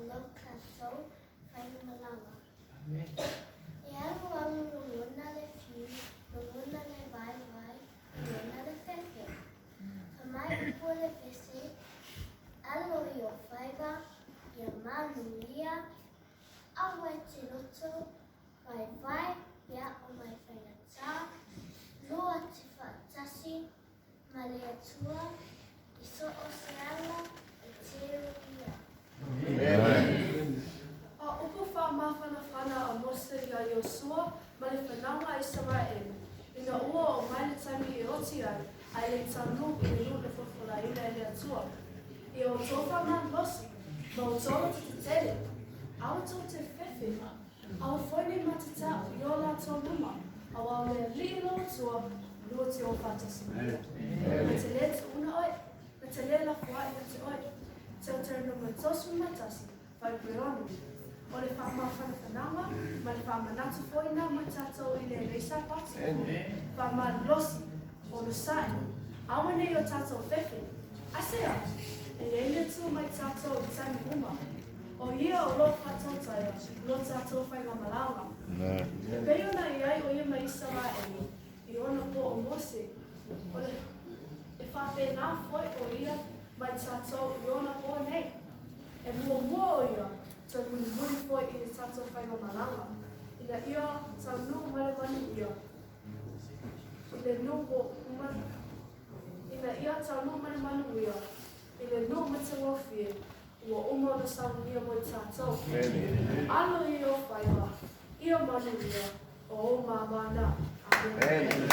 lo tatou faigamalaga. E alualu logona le fiu, logona le vaivai, logona le fefe. Fai mai upu o le vese, alo i ou faiva, ia manuia, aua e te loto vaivai pe a o mai faigata, lua te faatasi ma le Atua i so o se ala e te uia. O upu faamafanafana a Mose iā Iosua ma le fanauga a Isaraelu, ina ua oo mai le taimi e oti ai, a e le i taunuu i le nuu na folafolaina e le Atua. Ia outou faamalolosi, ma outou loto tetele, aua tou te fefe, aua foi ne i matatau i o latou luma, auā o le Alii lou Atua, lua te o faatasi ma ia. Na te lē tuuna oe, na te lē lafoai ia te oe. Teuteronomi 31, Fuaiupu e 6. O le faamafanafanaga ma le faamanatu foi na mo i tatou i lenei Sapati. Faamalolosi, onosai, aua ne i o tatou fefe. Aisea? E i ai le Atua ma i tatou i taimi uma. O Ia o lo o faatautaia lo tatou faigamalaga. E pei ona i ai o ia ma Isaraelu i ona po o Mose, o le, e faapena foi o ia ma i tatou i ona po nei. E muamua o ia, toe mulimuli foi i le tatou faigamalaga, ina ia taunuu mai le manuia i le nuu ua ina ia taunuu mai le manuia i le nuu matagofie ua uma ona saunia mo i tatou. Alo i ou faiva, ia manuia, o ou māmā na. Amene.